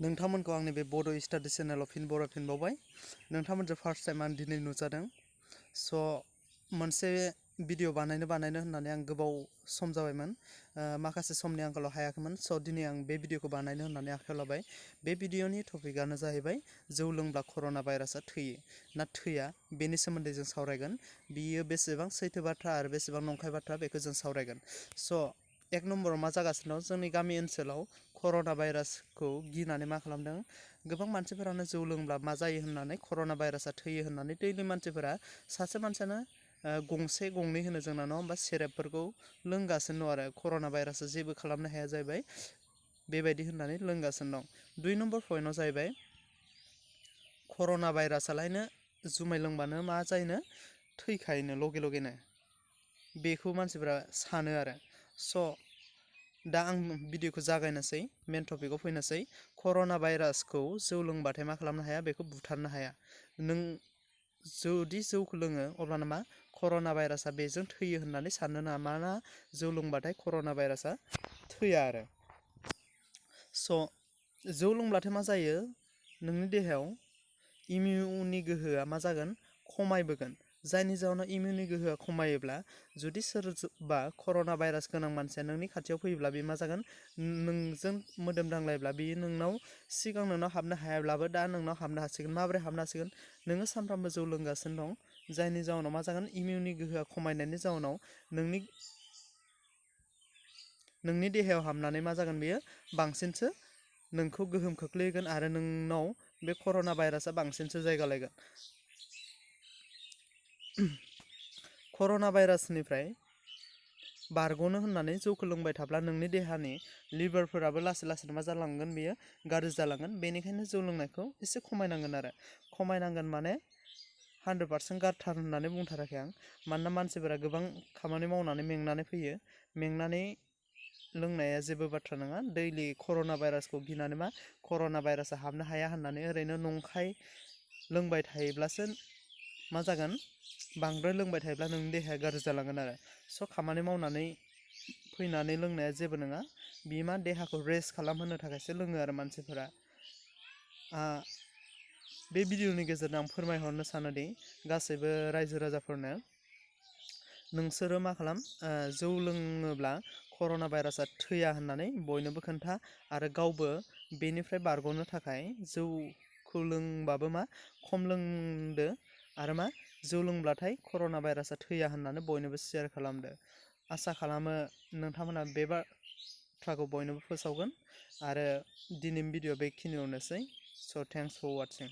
नोंथांमोनखौ आंनि बे बड' स्टाडि चेनेलाव फिन बरायफिनबावबाय। नोंथांमोनजों फार्स्ट टाइम आं दिनै नुजादों। मोनसे भिडिअ बानायनो होननानै आं गोबाव सम जाबायमोन, माखासे समनि आंखालाव हायाखैमोन। दिनै आं बे भिडिअखौ बानायनो होननानै आखायाव लाबाय। बे भिडिअनि टपिकआनो जाहैबाय जौ लोंब्ला कर'ना भाइरासआ थैयो ना थैया, बेनि सोमोन्दै जों सावरायगोन। बियो बेसेबां सैथो बाथ्रा आरो बेसेबां नंखाय बाथ्रा बेखौ जों सावरायगोन। एक नम्बराव मा जागासिनो दं, जोंनि गामि ओनसोलाव कर'ना भाइरासखौ गिनानै मा खालामदों, गोबां मानसिफोरानो जौ लोंब्ला मा जायो होननानै, कर'ना भाइरासआ थैयो होननानै दैलि मानसिफोरा सासे मानसियानो गंसे गंनै होनो जोंना नङा होमबा, सेरेबफोरखौ लोंगासिनो दं आरो कर'ना भाइरासआ जेबो खालामनो हाया जाहैबाय बेबायदि होननानै लोंगासिनो दं। 2 नम्बर पइन्टआव जाहैबाय कर'ना भाइरासआलायनो जुमाय लोंबानो मा जायोनो, थैखायोनो लगे लगेनो, बेखौ मानसिफोरा सानो आरो। दा आं भिडिअखौ जागायनोसै, मेन टपिकआव फैनोसै। कर'ना भाइरासखौ जौ लोंबाथाय मा खालामनो हाया, बेखौ बुथारनो हाया। नों जुदि जौखौ लोङो अब्लाना मा कर'ना भाइरासआ बेजों थैयो होननानै साननो नाङा। मानोना जौ लोंबाथाय कर'ना भाइरासआ थैया आरो। जौ लोंब्लाथाय मा जायो, नोंनि देहायाव इमिउननि गोहोआ मा जागोन, खमायबोगोन। जायनि जाहोनाव इमिउननि गोहोआ खमायोब्ला जुदि सोरबा कर'ना भाइरास गोनां मानसिया नोंनि खाथियाव फैयोब्ला बे मा जागोन, नोंजों मोदोम दांलायब्ला बेयो नोंनाव सिगां नोंनाव हाबनो हायाब्लाबो दा नोंनाव हाबनो हासिगोन। माबोरै हाबनो हासिगोन, नोङो सानफ्रामबो जौ लोंगासिनो दं, जायनि जाउनाव मा जागोन, इमिउननि गोहोआ खमायनायनि जाउनाव नोंनि देहायाव हाबनानै मा जागोन, बेयो बांसिनसो नोंखौ गोहोम खोख्लैगोन आरो नोंनाव बे कर'ना भाइरासआ बांसिनसो जायगा लागोन। कर'ना भाइरासनिफ्राय बारग'नो होननानै जौखौ लोंबाय थाब्ला नोंनि देहानि लिभारफोराबो लासै लासैनो मा जालांगोन, बेयो गाज्रि जालांगोन। बेनिखायनो जौ लोंनायखौ एसे खमायनांगोन आरो। खमायनांगोन माने 100% गारथार होननानै बुंथाराखै आं। मानोना मानसिफोरा गोबां खामानि मावनानै मेंनानै फैयो, मेंनानै लोंनाया जेबो बाथ्रा नङा। दैलि कर'ना भाइरासखौ गिनानै मा कर'ना भाइरासआ हाबनो हाया होननानै ओरैनो नंखाय लोंबाय थायोब्लासो मा जागोन, बांद्राय लोंबाय थायोब्ला नोंनि देहाया गाज्रि जालांगोन आरो। खामानि मावनानै फैनानै लोंनाया जेबो नङा, बियो मा देहाखौ रेस्ट खालामहोनो थाखायसो लोङो आरो मानसिफोरा। बे भिडिअनि गेजेरजों आं फोरमायहरनो सानोदि गासैबो रायजो राजाफोरनो, नोंसोरो मा खालाम, जौ लोङोब्ला कर'ना भाइरासआ थैया होननानै बयनोबो खोन्था आरो गावबो बेनिफ्राय बारग'नो थाखाय जौखौ लोंबाबो मा खम लोंदो आरो मा जौ लोंब्लाथाय कर'ना भाइरासआ थैया होननानै बयनोबो शेयार खालामदो। आसा खालामो नोंथांमोना बे बाथ्राखौ बयनोबो फोसावगोन। आरो दिनैनि भिडिअ बेखिनियावनोसै। Thanks for वाचिं।